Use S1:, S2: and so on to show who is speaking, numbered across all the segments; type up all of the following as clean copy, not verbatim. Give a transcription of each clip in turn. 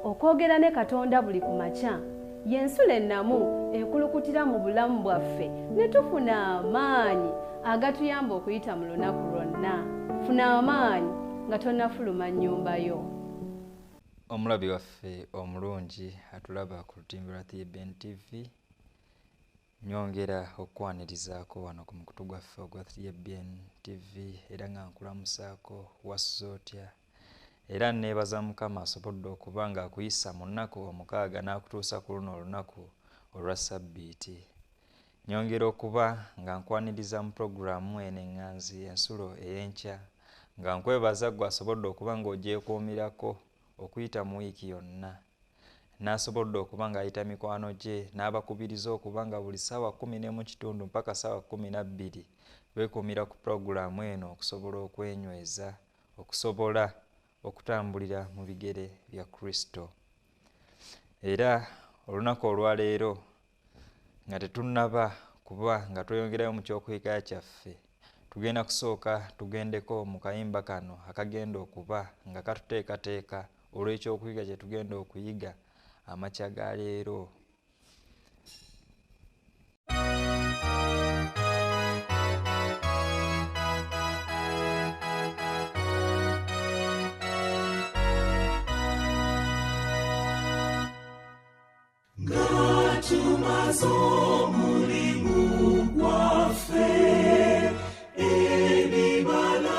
S1: Okwogera ne Katonda buli ku makya y'ensulo ennamu ekulukutira mu bulamu bwaffe ne tufuna amaanyi agatuyamba okuyita mu lunaku lwonna. Funa amaanyi nga tonnafuluma nnyumba yo.
S2: Omulabi waffe omulungi atulaba ku lutimbe lwa 3BN TV, nyongera okukwanirizaako wano ku mukutu gwaffe ogwa 3BN TV, era nga nkulamusaako wasuze otya. Era neebaza Mukama asobodde okuba nga akuyisa mu nnaku 6 n'akutuusa ku luno olunaku olwa Ssabbiiti. Nyongera okuba nga nkwaniriza mu pulogulaamu eno eŋŋanzi ensulo ey'enkya, nga nkwebaza ggwe asobodde okuba ng'ogyekuumirako okuyita mu wiiki yonna. N'asobodde okuba ng'ayita mikwano gye n'abakubiriza okuba nga buli ssaawa 11:15 mpaka ssaawa 12 beekuumira ku pulogulaamu eno okusobola okwenyweza, okusobola okutambulira mu bigere bya Kristo. Era olunaku olwaleero nga tetunnaba kuba nga tweyongerayo mu kyokuyiga kyaffe, tugenda kusooka tugendeko mu kayimba kano akagenda okuba nga katuteekateeka olw'ekyokuyiga kye tugenda okuyiga amakya ga leero.
S3: Tumaze omulimu gwaffe, ebibala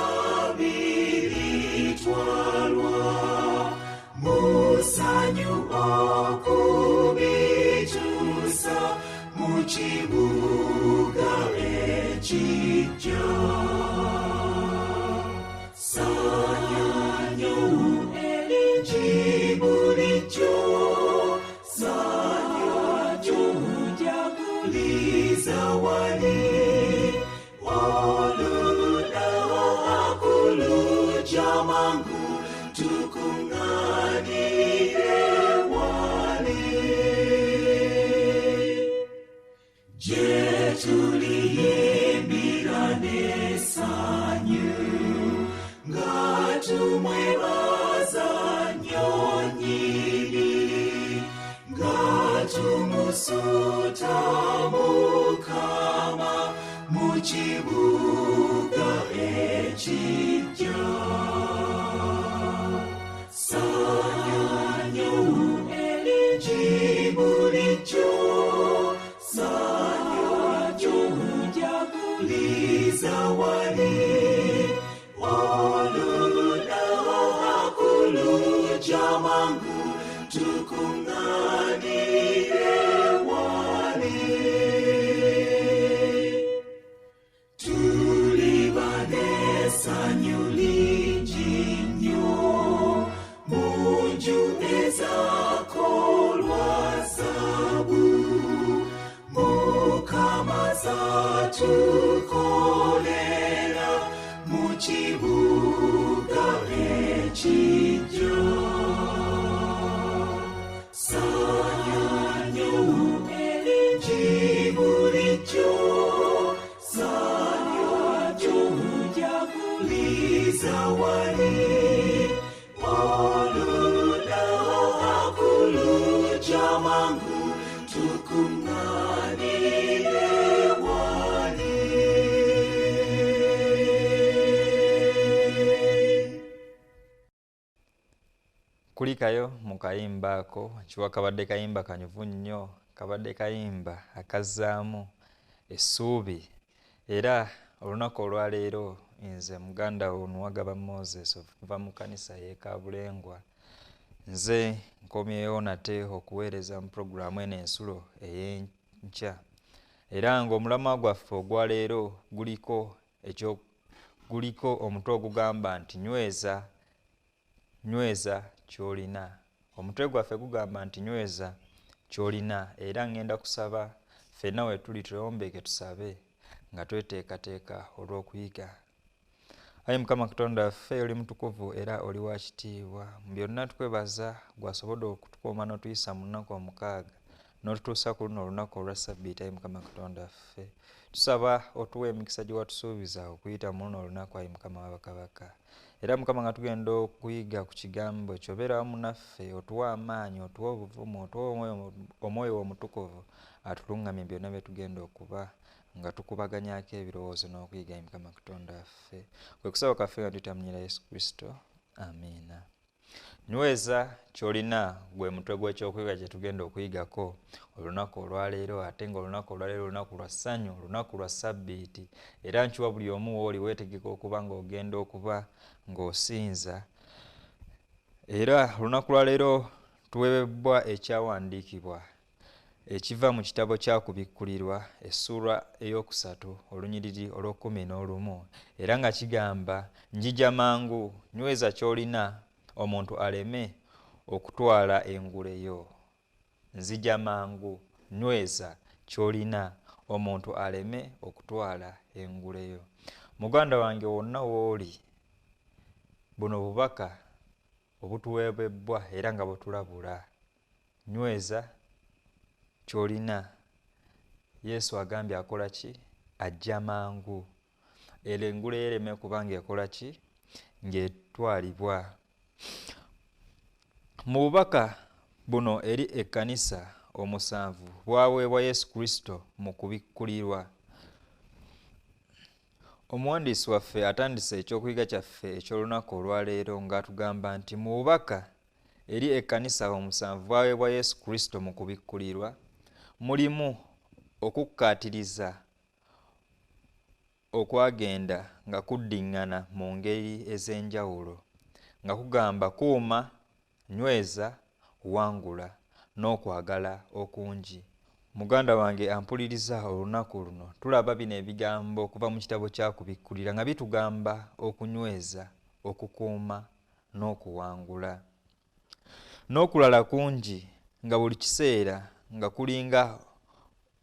S3: biritwalwa, musanyu okubituusa mu kibuga ekijja. Sanyu nnyo eringi bulijjo, zawali olunaku lujja mangu tukuŋŋaanire wali. Gye tuliyimbira n'essanyu nga tumwebaza nnyo nnyini, nga tumusuuta Mukama mu kibuga ekijja. Sanyu nnyo eringi bulijjo, sanyu tujaguliza wali, olunaku lujja mangu tukuŋŋaanire wali. Tuliba n'essanyu lingi nnyo mu nju ezakolwa zaabu, Mukama zatukolera mu kibuga ekijja. Sanyu nnyo eringi bulijjo, sanyu tujaguliza wali, olunaku lujja mangu tukuŋŋaanire wali.
S2: Kulikayo mu kayimba ako, kiwa kabadde kayimba kanyuvu nnyo, kabadde kayimba akazzaamu essuubi. Era olunaku olwaleero nze muganda wo Nuwagaba Moses okuva mu kkanisa y'e Kabulengwa, nze nkomyewo nate okuweereza mu pulogulaamu eno ensulo ey'enkya. Era ng'omulamwa gwaffe ogwaleero guliko omutwe ogugamba nti nyweza, nyweza ky'olina. Omutwe gwaffe gugamba nti nyweza ky'olina, era ngenda kusaba ffenna we tuli twewombeke tusabe nga tweteekateeka olw'okuyiga. Ayi Mukama Katonda waffe, oli mutukuvu era oli wa kitiibwa. Mu byonna tukwebaza gw'asobodde okutukuuma n'otuyisa mu nnaku 6 n'otutuusa ku luno olunaku olwa Ssabbiiti. Ayi Mukama Katonda waffe, tusaba otuwe emikisa gye watusuubiza okuyita mu luno olunaku. Ayi Mukama wa bakabaka, Era Mukama nga tugenda okuyiga ku kigambo ekyo, obeera wamu naffe, otuwa amaanyi, otuwa obuvumu, otuwa omwoyo omutukuvu atulungamye byonna bye tugenda okuba nga tukubaganyaako ebirowoozo n'okuyiga. Mukama Katonda waffe, kwe kusaba kwaffe nga tuyita mu linnya lya Yesu Kristo, amiina. Nyweza ky'olina gwe mutwe gw'ekyokuyiga kye tugenda okuyigako olunaku olwaleero, ate nga olunaku olwaleero lunaku lwa ssanyu, lunaku lwa ssabbiiti. Era nkiwa buli omu w'oli weetegeka okuba ng'ogenda okuba ng'osinza. Era olunaku lwaleero tuweebwa ekyawandiikibwa ekiva mu kitabo kya Kubikkulirwa essuula 3 olunyiriri olw'11, era nga kigamba, njija mangu, nyweza ky'olina omuntu aleme okutwala engule yo. Nzija mangu, nyweza ky'olina omuntu aleme okutwala engule yo. Muganda wange wonna w'oli, buno bubaka obutuweebwebbwa era nga butulabula. Nyweza ky'olina. Yesu agambye akola ki? Ajja mangu. Era engule ye ereme kubanga ekola ki? Ng'etwalibwa. Mu bubaka buno eri ekkanisa omusanvu bwaweebwa Yesu Kristo mu kubikkulirwa. Omuwandiisi waffe atandise ekyokuyiga kyaffe eky'olunaku olwaleero ng'atugamba nti mu bubaka eri ekkanisa omusanvu bwaweebwa Yesu Kristo mu kubikkulirwa mulimu okukkaatiriza okwagenda nga kuddiŋŋana mu ngeri ez'enjawulo, nga kugamba kuuma, nyweza, wangula n'okwagala okungi. Muganda wange ampuliriza olunaku luno, tulaba bino ebigambo okuva mu kitabo kya Kubikkulira nga bitugamba okunyweza, okukuuma n'okuwangula. N'okulala kungi nga buli kiseera nga kulinga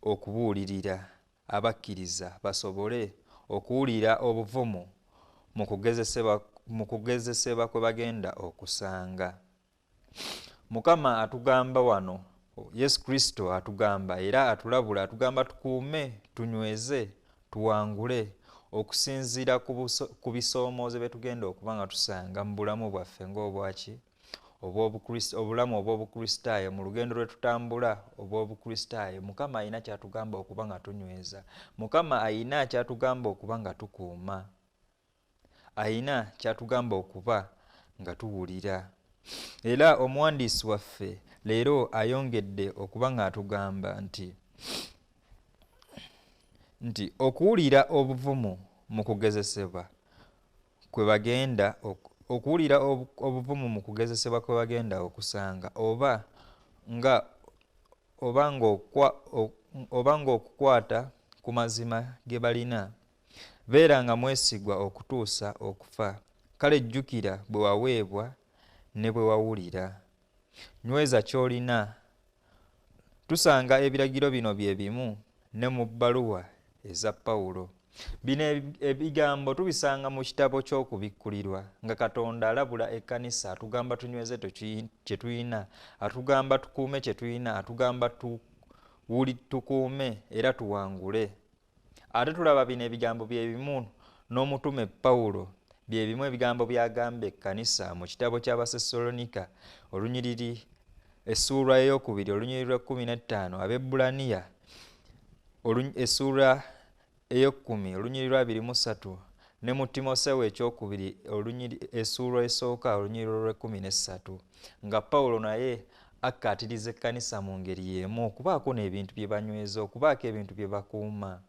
S2: okubuulirira abakkiriza basobole okuwulira obuvumu mu kugezesebwa kwe bagenda okusanga. Mukama atugamba wano, Yesu Kristo atugamba era atulabula, atugamba tukuume, tunyweze, tuwangule okusinziira ku bisoomoozo bye tugenda okuba nga tusanga mu bulamu bwaffe ng'obwaki obulamu obw'Obukristaayo, mu lugendo lwe tutambula obw'Obukristaayo. Mukama alina ky'atugamba okuba nga tunyweza, Mukama alina ky'atugamba okuba nga tukuuma, alina ky'atugamba okuba nga tuwulira. Era omuwandiisi waffe leero ayongedde okuba ng'atugamba nti okuwulira obuvumu mu kugezesebwa kwe bagenda okuwulira obuvumu mu kugezesebwa kwe bagenda okusanga, oba ng'okukwata ku mazima ge balina. Beeranga mwesigwa okutuusa okufa, kale jjukira bwe waweebwa ne bwe wawulira. Nyweza ky'olina. Tusanga ebiragiro bino bye bimu ne mu bbaluwa eza Pawulo. Bino ebigambo tubisanga mu kitabo ky'Okubikkulirwa nga Katonda alabula ekkanisa, atugamba tunyweze kye tulina, atugamba tukuume kye tulina, atugamba tukuume era tuwangule. Ate tulaba bino ebigambo bye bimu n'omutume Pawulo, bye bimu ebigambo by'agamba ekkanisa mu kitabo ky'Abasessaloniika olunyiriri essuula 2 olunyiriri lwa 15, Abebbulaniya essuula 10 olunyiriri lwa 23, ne mu Timoseewo ekyokubiri essuula 1 olunyiriri lwa 13, nga Pawulo naye akkaatiriza ekkanisa mu ngeri y'emu okubaako n'ebintu bye banyweza, okubaako ebintu bye bakuuma.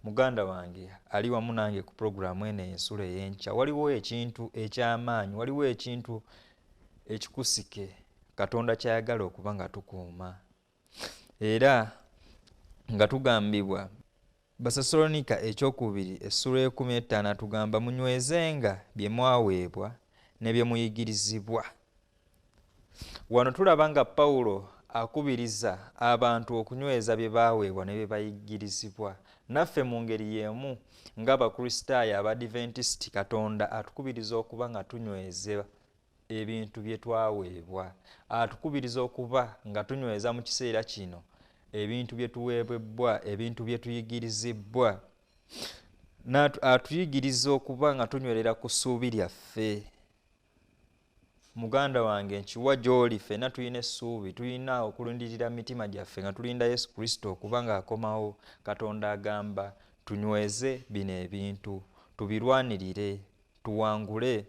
S2: Muganda wange ali wamu nange ku pulogulaamu eno Ensulo Ey'Enkya, waliwo ekintu eky'amaanyi, waliwo ekintu ekikusike Katonda ky'ayagala okuba nga tukuuma. Era nga tugambibwa Basessaloniika ekyokubiri essuula 15 atugamba munywezenga bye mwaweebwa ne bye muyigirizibwa. Wano tulaba nga Pawulo akubiriza abantu okunyweza bye baaweebwa ne bye bayigirizibwa. Naffe mu ngeri y'emu ng'Abakristaayo Abadiventisiti, Katonda atukubiriza okuba nga tunyweza ebintu bye twaweebwa. Atukubiriza okuba nga tunyweza mu kiseera kino ebintu bye tuweebwebbwa, ebintu bye tuyigirizibwa. atuyigiriza okuba nga tunywerera ku ssuubi lyaffe. Muganda wange, nkiwa gy'oli, ffenna tulina essuubi, tulina okulindirira mitima gyaffe nga tulinda Yesu Kristo okuba ng'akomawo. Katonda agamba tunyweze bino ebintu, tubirwanirire, tuwangule.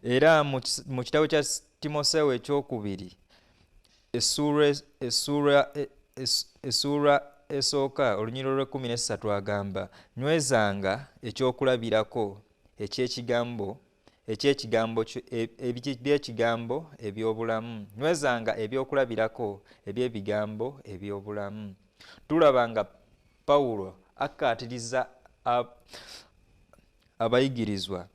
S2: Era mu kitabo kya Timoseewo ekyokubiri essuula esooka olunyiriri olw'ekkumi n'essatu agamba, nywezanga ekyokulabirako eky'ekigambo eby'obulamu, nywezanga ebyokulabirako eby'ebigambo eby'obulamu. Tulaba nga Pawulo akkaatiriza abayigirizwa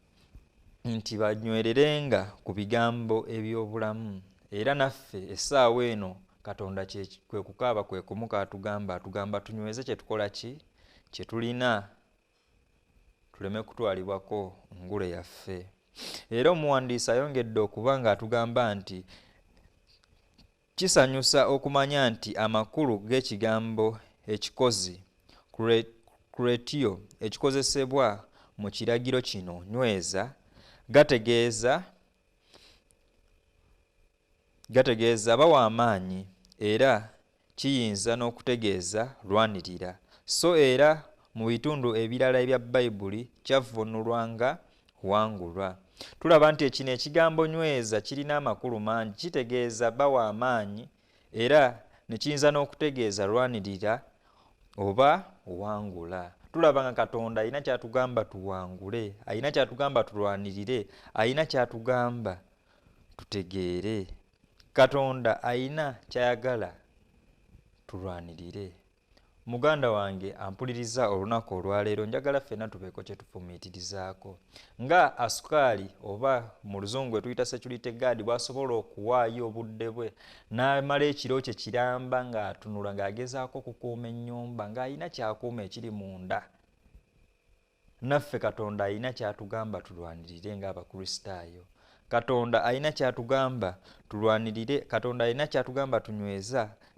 S2: nti banywererenga ku bigambo eby'obulamu. Era naffe essaawa eno Katonda kwe kukaaba kwe kumu k'atugamba, atugamba tunyweze kye tukola ki, kye tulina, tuleme kutwalibwako ngule yaffe. Era omuwandiisi ayongedde okuba ng'atugamba nti kisanyusa okumanya nti amakulu g'ekigambo ekikozi kuretio ekikozesebwa mu kiragiro kino nyweza gategeeza bawa amaanyi, era kiyinza n'okutegeeza lwanirira. So era mu bitundu ebirala ebya Bayibuli kyavvuunulwa nga wangulwa. Tulaba nti kino ekigambo nyweza kirina amakulu mangi, kitegeeza bawa amaanyi, era ne kiyinza n'okutegeeza lwanirira oba wangula. Tulaba nga Katonda alina ky'atugamba tuwangule, alina ky'atugamba tulwanirire, alina ky'atugamba tutegeere. Katonda alina ky'ayagala tulwanirire. Muganda wange ampuliriza olunaku olwaleero, njagala ffenna tubeeko kye tufumiitirizaako. Nga asukaali oba mu Luzungu tuyita security guard bw'asobola okuwaayo obudde bwe n'amala ekiro kye kiramba ng'atunula ng'agezaako okukuuma ennyumba, ng'alina ky'akuuma ekiri munda, naffe Katonda alina ky'atugamba tulwanirire ng'Abakristaayo. Katonda alina ky'atugamba tulwanirire, Katonda alina ky'atugamba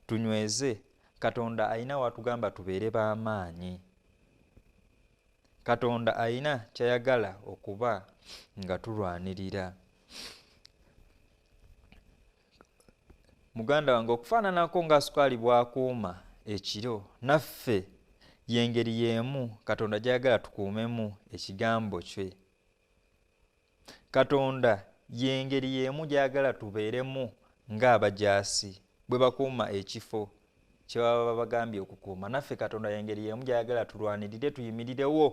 S2: tunyweze, Katonda alina w'atugamba tubeere b'amaanyi. Katonda alina ky'ayagala okuba nga tulwanirira. Muganda wange, okufaananako nga sukaali bw'akuuma ekiro, naffe y'engeri y'emu Katonda gy'ayagala tukuumemu ekigambo kye. Katonda y'engeri y'emu gy'ayagala tubeeremu ng'abajaasi bwe bakuuma ekifo kye baba babagambye okukuuma. Naffe Katonda y'engeri y'emu gy'ayagala tulwanirire, tuyimirirewo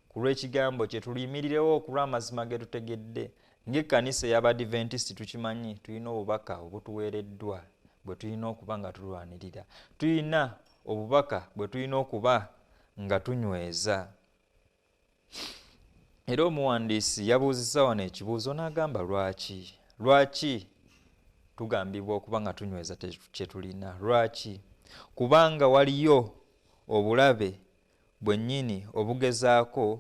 S2: ku lw'ekigambo kye, tuyimirirewo ku lw'amazima ge tutegedde. Ng'ekkanisa ey'Abadiventist tukimanyi tulina obubaka obutuweereddwa bwe tulina okuba nga tulwanirira, tulina obubaka bwe tulina okuba nga tunyweza. Era omuwandiisi yabuuzizza wano ekibuuzo n'agamba lwaki tugambibwa okuba nga tunyweza kye tulina? Lwaki? Kubanga waliyo obulabe bwennyini obugezaako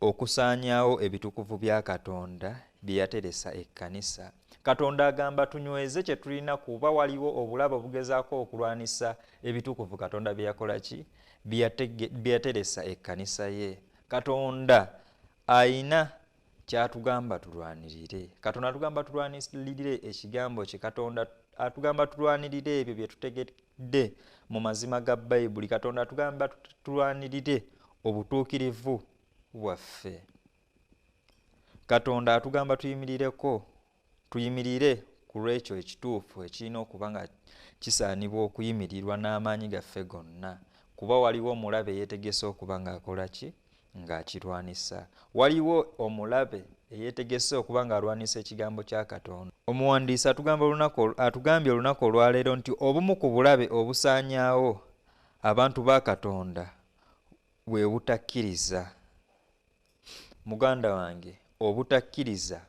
S2: okusaanyaawo ebitukuvu bya Katonda bye yateresa ekkanisa. Katonda agamba tunyweze kye tulina kuba waliwo obulabe obugezaako okulwanisa ebitukuvu Katonda bye yakola ki, bye yateresa ekkanisa ye. Katonda ayina ky'atugamba tulwanirire. Katonda atugamba tulwanirire ekigambo kye. Katonda atugamba tulwanirire ebyo bye tutegedde mu mazima ga Bayibuli. Katonda atugamba tulwanirire obutuukirivu bwaffe. Katonda atugamba tuyimirire ku lw'ekyo ekituufu ekirina okuba nga kisaanibwa okuyimirirwa n'amaanyi gaffe gonna, kuba waliwo omulabe eyeetegese okuba ng'akola ki, ng'akirwanisa. Waliwo omulabe eyeetegese okuba ng'alwanisa ekigambo kya Katonda. Omuwandiisi atugambye olunaku olwaleero nti obumu ku bulabe obusaanyaawo abantu ba Katonda bwe butakkiriza. Muganda wange, obutakkiriza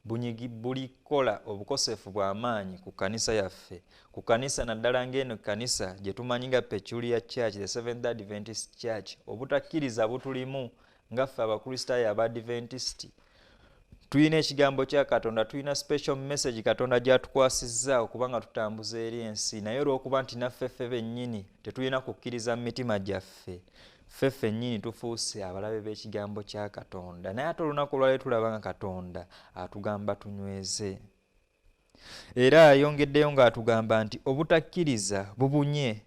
S2: bulikola obukosefu bw'amaanyi ku kkanisa yaffe, ku kkanisa naddala ng'eno ekkanisa gye tumanyi nga Peculiar Church, the Seventh Adventist Church. Obutakkiriza butulimu nga ffe Abakristaayo Abadventist. Tulina ekigambo kya Katonda, tulina special message Katonda gy'atukwasizza okuba nga tutambuza eri ensi, naye olw'okuba nti naffe ffe bennyini tetulina kukkiriza mu mitima gyaffe, Ffe ffennyini tufuuse abalabe b'ekigambo kya Katonda, naye ate olunaku olwaleero tulaba nga Katonda atugamba tunyweze. Era ayongeddeyo ng'atugamba nti obutakkiriza bubunye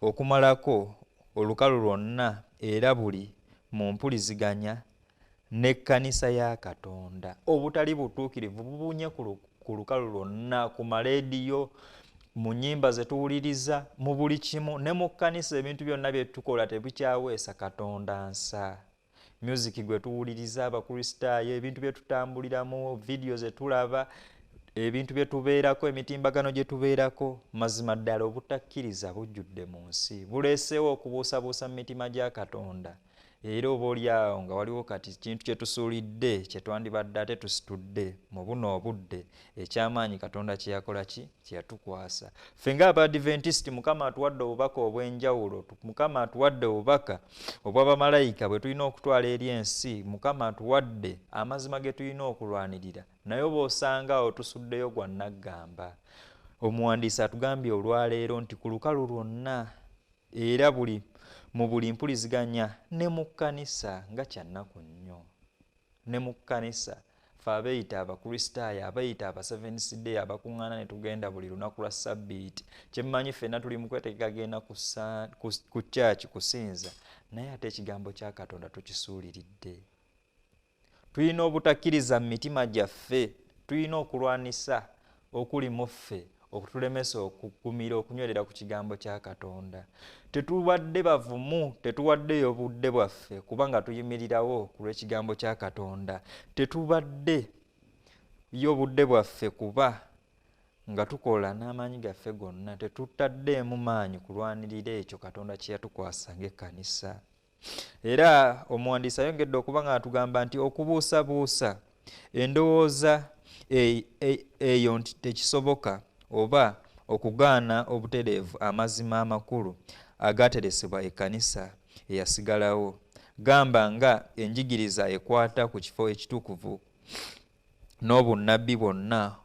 S2: okumalako olukalu lwonna era buli mu mpuliziganya n'ekkanisa ya Katonda. Obutali butuukirivu bubunye ku lukalu lwonna, ku maleediyo, mu nnyimba ze tuwuliriza, mu buli kimu, ne mu kkanisa. Ebintu byonna bye tukola tebikyaweesa Katonda nsa. Music gwe tuwuliriza Abakristaayo, ebintu bye tutambuliramu, vidiyo ze tulaba, ebintu bye tubeerako, emitimbagano gye tubeerako, mazima ddala obutakkiriza bujjudde mu nsi, buleeseewo okubuusabuusa mu mitima gya Katonda. Era oba oli awo nga waliwo kati kintu kye tusuulidde kye twandibadde ate tusitudde mu buno obudde, ekyamaanyi Katonda kye yakola ki, kye yatukwasa. Ffe ng'Abadventist, Mukama atuwadde obubaka obw'enjawulo, Mukama atuwadde obubaka obw'abamalayika bwe tulina okutwala eri ensi, Mukama atuwadde amazima ge tulina okulwanirira, naye oba osanga awo tusuddeyo gwa nnaggamba. Omuwandiisi atugambye olwaleero nti ku lukalu lwonna era buli mu buli mpuliziganya ne mu kkanisa, nga kya nnaku nnyo, ne mu kkanisa ffe abeeyita Abakristaayo, abeeyita aba Seventh Day, abakuŋŋaana ne tugenda buli lunaku lwa Sabbiiti, kyemmanyi ffenna tuli mu kwetegeka genda ku kyaki kusinza, naye ate ekigambo kya Katonda tukisuuliridde. Tulina obutakkiriza mu mitima gyaffe, tulina okulwanisa okuli mu ffe okutulemesa okugumira okunywerera ku kigambo kya Katonda. Tetubadde bavumu, tetuwaddeyo budde bwaffe kubanga tuyimirirawo ku lw'ekigambo kya Katonda. Tetubadde yo budde bwaffe kuba nga tukola n'amaanyi gaffe gonna, tetutaddeemu maanyi kulwanirira ekyo Katonda kye yatukwasa ng'ekkanisa. Era omuwandiisi ayongedde okuba nga atugamba nti okubuusabuusa endowooza eyo nti tekisoboka oba okugaana obutereevu amazima amakulu agateresebwa ekkanisa eyasigalawo, gamba nga enjigiriza ekwata ku kifo ekitukuvu n'obunnabbi bwonna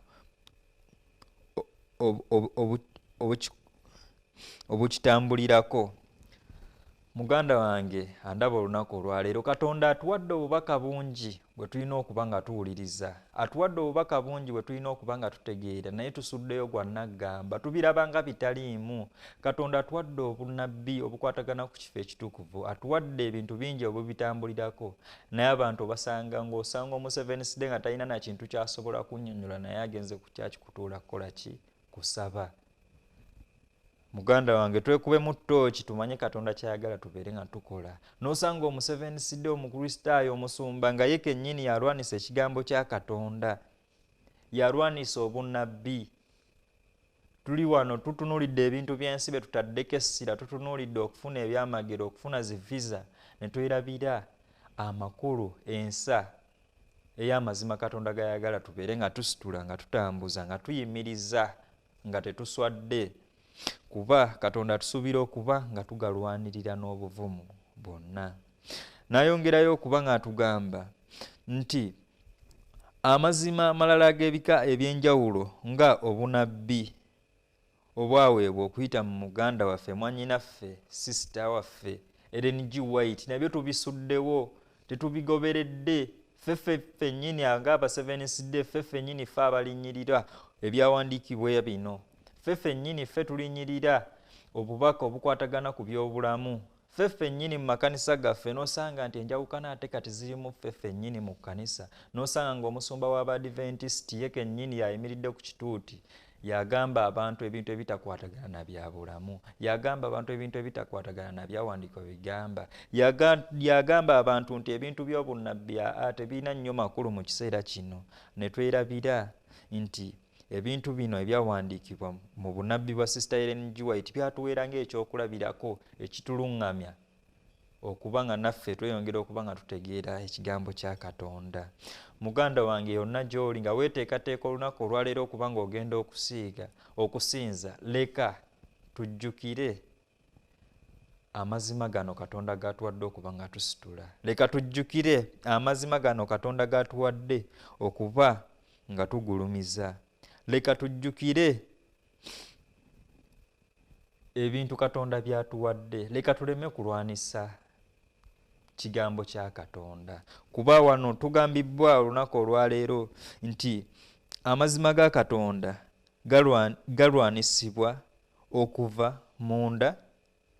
S2: obukitambulirako. Muganda wange andaba olunaku olwaleero, Katonda atuwadde obubaka bungi bwe tulina okuba nga tuwuliriza, atuwadde obubaka bungi bwe tulina okuba nga tutegeera, naye tusuddeyo gwa nnaggamba, tubiraba nga bitaliimu. Katonda atuwadde obunnabbi obukwatagana ku kifo ekitukuvu, atuwadde ebintu bingi obubitambulirako, naye abantu obasanga ng'osanga omu Seventh Day nga talina na kintu ky'asobola kunnyonnyola, naye agenze ku kyaki kutuula kukola ki, kusaba. Muganda wange twekubemu ttooki tumanye Katonda ky'ayagala tubeere nga tukola. N'osanga omu Seventh Day Omukristaayo omusumba nga ye kennyini yalwanisa ekigambo kya Katonda, yalwanisa obunnabbi. Tuli wano tutunuulidde ebintu by'ensi bye tutaddeko essira, tutunuulidde okufuna ebyamagero, okufuna zi visa, ne twerabira amakulu, ensa ey'amazima Katonda g'ayagala tubeere nga tusitula, nga tutambuza, nga tuyimiriza, nga tetuswadde, kuba Katonda atusuubira okuba nga tugalwanirira n'obuvumu bwonna. N'ayongerayo okuba ng'atugamba nti amazima amalala ag'ebika eby'enjawulo nga obunabbi obwaweebwa okuyita mu muganda waffe, mwannyinaffe, sisita waffe Ellen G. White, nabyo tubisuddewo, tetubigoberedde. Ffe ffennyini ng'aba Seventh Day, ffe ffennyini ffe abalinnyirira ebyawandiikibwa bino, ffe ffennyini ffe tulinnyirira obubaka obukwatagana ku byobulamu, ffe ffennyini mu makanisa gaffe n'osanga nti enjawukana ate kati zirimu ffe ffennyini mu kkanisa. N'osanga ng'omusumba w'Abadventist ye kennyini yayimiridde ku kituuti, yagamba abantu ebintu ebitakwatagana na bya bulamu, yagamba abantu ebintu ebitakwatagana na byawandiikibwa bigamba, yagamba abantu nti ebintu by'obunnabbi tebirina nnyo makulu mu kiseera kino, ne twerabira nti ebintu bino ebyawandiikibwa mu bunnabbi bwa Sister Ellen G. White byatuweera ng'ekyokulabirako ekituluŋŋamya okuba nga naffe tweyongera okuba nga tutegeera ekigambo kya Katonda. Muganda wange yonna gy'oli nga weeteekateeka olunaku olwaleero okuba ng'ogenda okusiiga, okusinza, leka tujjukire amazima gano Katonda g'atuwadde okuba nga tusitula. Leka tujjukire amazima gano Katonda g'atuwadde okuba nga tugulumiza. Leka tujjukire ebintu Katonda by'atuwadde. Leka tuleme kulwanisa kigambo kya Katonda. Kuba wano tugambibwa olunaku olwaleero nti amazima ga Katonda galwanisibwa okuva munda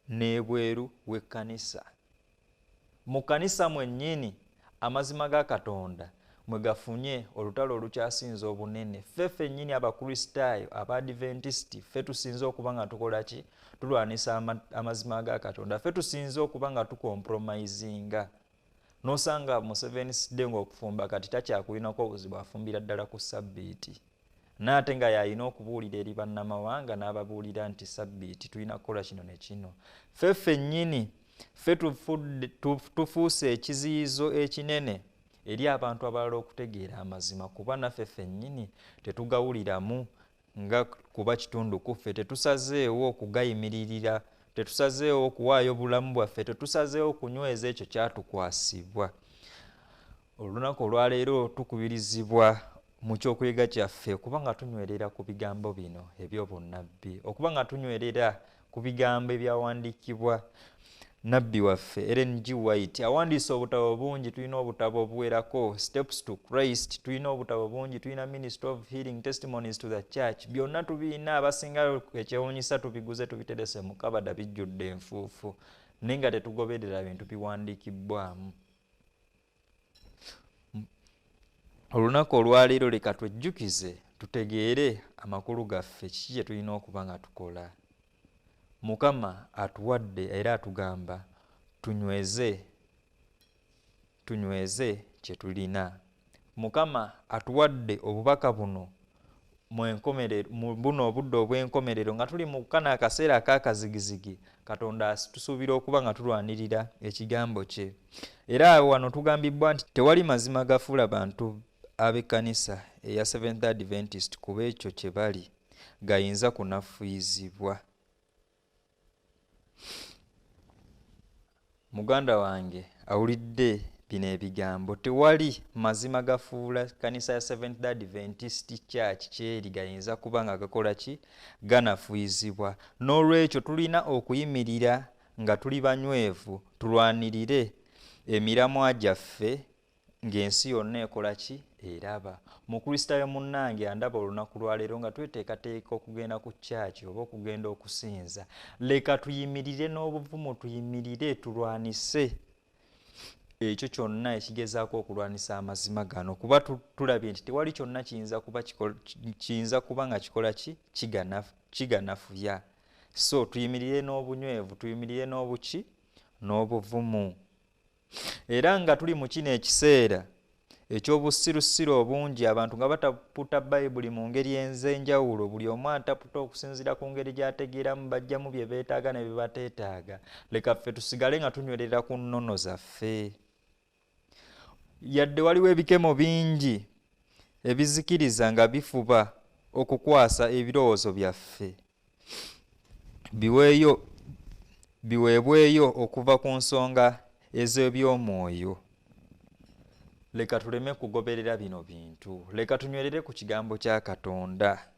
S2: n'ebweru w'ekkanisa. Mu kkanisa mwennyini amazima ga Katonda mwe gafunye olutalo olukyasinze obunene. Ffe ffennyini Abakristaayo, Abaadventisiti, ffe tusinze okuba nga tukola ki? Tulwanisa amazima ga Katonda. Ffe tusinze okuba nga tukompromisinga. N'osanga Seventh Day ng'okufumba kati takyakulinako obuzibu, afumbira ddala ku Sabbiiti. N'ate nga y'alina okubuulira eri bannamawanga n'ababuulira nti Sabbiiti tulina kukola kino ne kino. Ffe ffennyini ffe tufuuse ekiziyizo ekinene eri abantu abalala okutegeera amazima, kuba naffe ffennyini tetugawuliramu nga kuba kitundu ku ffe, tetusazeewo okugayimiririra, tetusazeewo okuwaayo bulamu bwaffe, tetusazeewo okunyweza ekyo kyatukwasibwa. Olunaku olwaleero tukubirizibwa mu kyokuyiga kyaffe okuba nga tunywerera ku bigambo bino eby'obunnabbi, okuba nga tunywerera ku bigambo ebyawandiikibwa nabbi waffe Ellen G. White. Awandiise obutabo bungi, tulina obutabo obuwerako Steps to Christ, tulina obutabo bungi, tulina Ministry of Healing, Testimonies to the Church, byonna tubiina. Abasinga ekyewuunyisa tubiguze tubiterese mu kabada, bijjudde enfuufu, naye nga tetugoberera bintu biwandiikibbwamu. Olunaku olwaleero leka twejjukize tutegeere amakulu gaffe, kiki kye tulina okuba nga tukola. Mukama atuwadde era atugamba tunyweze kye tulina. Mukama atuwadde obubaka buno mu buno obudde obw'enkomerero nga tuli mu kano akaseera ak'akazigizigi. Katonda tusuubira okuba nga tulwanirira ekigambo kye. Era wano tugambibwa nti tewali mazima gafuula bantu ab'ekkanisa eya Seventh Adventist kuba ekyo kye bali gayinza kunafuyizibwa. Muganda wange awulidde bino ebigambo, tewali mazima gafuula kkanisa ya Seventh Adventist Church kyeri gayinza kuba nga gakola ki? Ganafuyizibwa. N'olwekyo tulina okuyimirira nga tuli banywevu, tulwanirire emiramwa gyaffe ng'ensi yonna ekola ki? Eraba. Mukristaayo munnange andaba olunaku lwaleero nga tweteekateeka okugenda ku church oba okugenda okusinza, leka tuyimirire n'obuvumu, tuyimirire tulwanise ekyo kyonna ekigezaako okulwanisa amazima gano, kuba tulabye nti tewali kyonna kiyinza kuba nga kikola ki? Kiganafuya. So tuyimirire n'obunywevu, tuyimirire n'obuki? N'obuvumu. Era nga tuli mu kino ekiseera ekyobusirusiru obungi, abantu nga bataputa Bayibuli mu ngeri ez'enjawulo, buli omu ataputa okusinziira ku ngeri gy'ategeeramu, bajjamu bye beetaaga ne bye bateetaaga. Leka ffe tusigale nga tunywerera ku nnono zaffe. Yadde waliwo ebikemo bingi ebizikiriza nga bifuba okukwasa ebirowoozo byaffe, biweebweyo okuva ku nsonga ez'ebyomwoyo. Leka tuleme kugoberera bino bintu, leka tunywerere ku kigambo kya Katonda.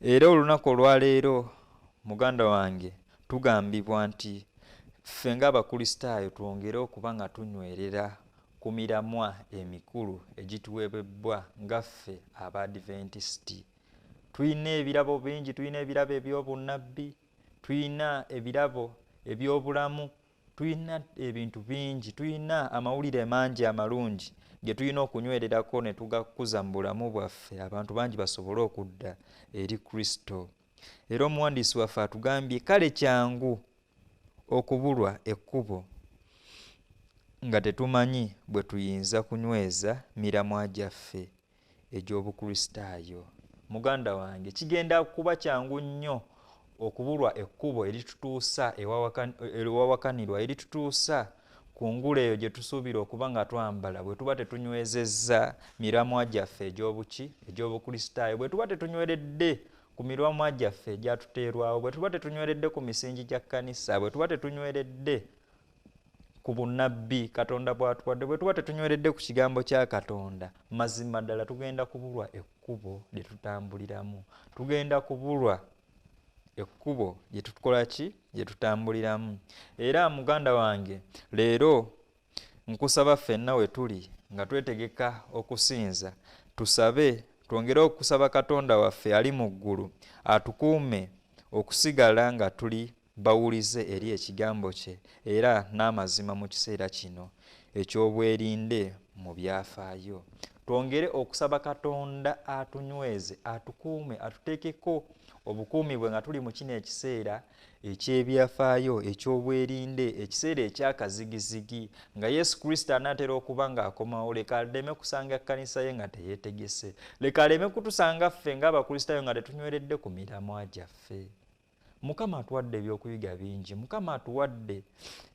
S2: Era olunaku olwaleero muganda wange tugambibwa nti ffe ng'Abakristaayo twongere okuba nga tunywerera ku miramwa emikulu egituweebwa nga ffe Abaadventisiti. Tulina ebirabo bingi, tulina ebirabo eby'obunnabbi, tulina ebirabo eby'obulamu, tulina ebintu bingi, tulina amawulire mangi amalungi ge tulina okunywererako ne tugakuza mu bulamu bwaffe, abantu bangi basobole okudda eri Kristo. Era omuwandiisi waffe atugambye kale kyangu okubulwa ekkubo nga tetumanyi bwe tuyinza kunyweza miramwa gyaffe egy'Obukristaayo. Muganda wange, kigenda kuba kyangu nnyo okubulwa ekkubo eritutuusa ewawakanirwa, eritutuusa ku ngule eyo gye tusuubira okuba nga twambala bwe tuba tetunywezezza miramwa gyaffe egy'obuki, egy'Obukristaayo, bwe tuba tetunyweredde ku miramwa gyaffe egyatuteerwawo, bwe tuba tetunyweredde ku misingi gya kkanisa, bwe tuba tetunyweredde ku bunnabbi Katonda bw'atuwadde, bwe tuba tetunyweredde ku kigambo kya Katonda, mazima ddala tugenda kubulwa ekkubo lye tutambuliramu, tugenda kubulwa ekkubo lye tukola ki? Lye tutambuliramu. Era muganda wange, leero Nkusaba ffenna we tuli nga twetegeka okusinza, tusabe, twongere okusaba Katonda waffe ali mu ggulu atukuume okusigala nga tuli bawulize eri ekigambo kye era n'amazima mu kiseera kino eky'obwerinde mu byafaayo. Twongere okusaba Katonda atunyweze, atukuume, atuteekeko obukuumi bwe nga tuli mu kino ekiseera eky'ebyafaayo eky'obwerinde, ekiseera ekyakazigizigi nga Yesu Kristo anaatera okuba ng'akomawo. Leka aleme kusanga kkanisa ye nga teyeetegese, leka aleme kutusanga ffe ng'Abakristaayo nga tetunyweredde ku miramwa gyaffe. Mukama atuwadde ebyokuyiga bingi, Mukama atuwadde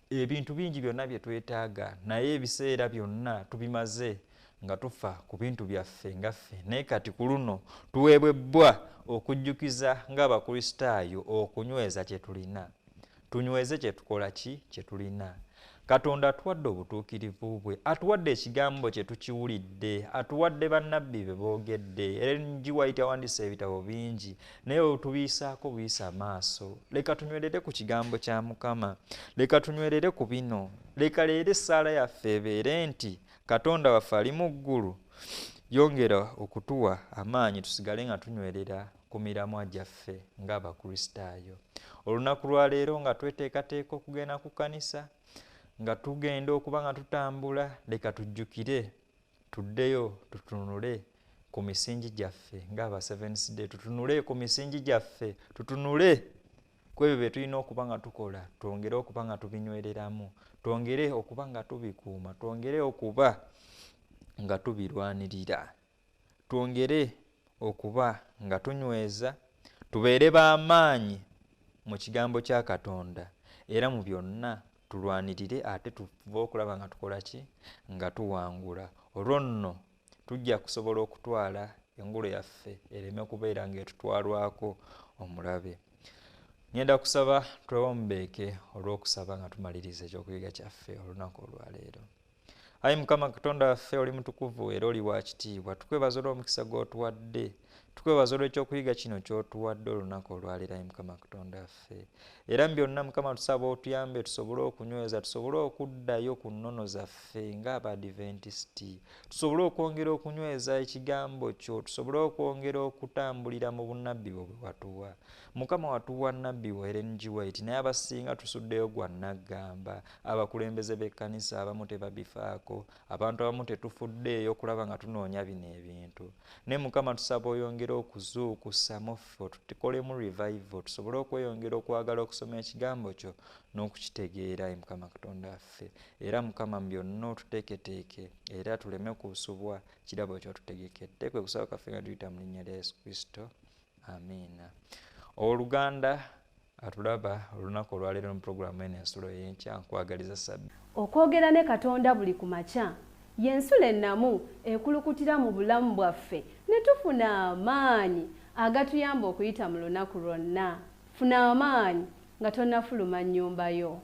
S2: ebintu bingi byonna bye twetaaga, naye ebiseera byonna tubimaze nga tufa ku bintu byaffe nga ffe. Naye kati ku luno tuweebwebbwa okujjukiza ng'Abakristaayo okunyweza kye tulina, tunyweze kye tukola ki kye tulina. Katonda atuwadde obutuukirivu bwe, atuwadde ekigambo kye tukiwulidde, atuwadde bannabbi be boogedde. Ellen G. White awandiise ebitabo bingi, naye otubiisaako buyisa amaaso. Leka tunywerere ku kigambo kya Mukama, leka tunywerere ku bino. Leka leero essaala yaffe ebeere nti Katonda waffe ali mu ggulu, yongera okutuwa amaanyi tusigale nga tunywerera ku miramwa gyaffe ng'Abakristaayo. Olunaku lwa leero nga tweteekateeka okugenda ku kkanisa, nga tugenda okuba nga tutambula, leka tujjukire, tuddeyo tutunule ku misingi gyaffe ng'aba Seventh Day, tutunule ku misingi gyaffe, tutunule ku ebyo bye tulina okuba nga tukola, twongere okuba nga tubinywereramu, twongere okuba nga tubikuuma, twongere okuba nga tubirwanirira, twongere okuba nga tunyweza, tubeere b'amaanyi mu kigambo kya Katonda, era mu byonna tulwanirire ate tuve okulaba nga tukola ki, nga tuwangula. Olwo nno tujja kusobola okutwala engulu yaffe ereme kubeera ng'etutwalwako omulabe. Ngenda kusaba twewombeeke olw'okusaba nga tumaliriza ekyokuyiga kyaffe olunaku olwaleero. Ayi Mukama Katonda waffe, oli mutukuvu era oli wa kitiibwa. Tukwebaza olw'omukisa gw'otuwadde, tukwebaza olw'ekyokuyiga kino ky'otuwadde olunaku olwaleero, ayi Mukama Katonda waffe. Era mu byonna Mukama tusaba otuyambe tusobole okunyweza, tusobole okuddayo ku nnono zaffe ng'Abadiventisiti, tusobole okwongera okunyweza ekigambo kyo, tusobole okwongera okutambulira mu bunnabbi bwo bwe watuwa. Mukama watuwa nnabbi wo Ellen G. White, naye abasinga tusuddeyo gwa nnaggamba. Abakulembeze b'ekkanisa abamu tebabifaako, abantu abamu tetufuddeeyo okulaba nga tunoonya bino ebintu. Naye Mukama tusaba oyongere okuzuukusa mu ffe, tukolemu revival, tusobole okweyongera okwagala okusoma ekigambo kyo n'okukitegeera, ayi Mukama Katonda waffe. Era Mukama mu byonna otuteeketeeke, era tuleme kusubwa kirabo ky'otutegekedde. Kwe kusaba kwaffe nga tuyita mu linnya lya Yesu Kristo, amiina. Owooluganda atulaba olunaku olwaleero mu pulogulaamu eno Ensulo y'Enkya, nkwagaliza sabbi.
S1: Okwogera ne Katonda buli ku makya y'ensulo ennamu ekulukutira mu bulamu bwaffe ne tufuna amaanyi agatuyamba okuyita mu lunaku lwonna. Funa amaanyi nga tonnafuluma nnyumba yo.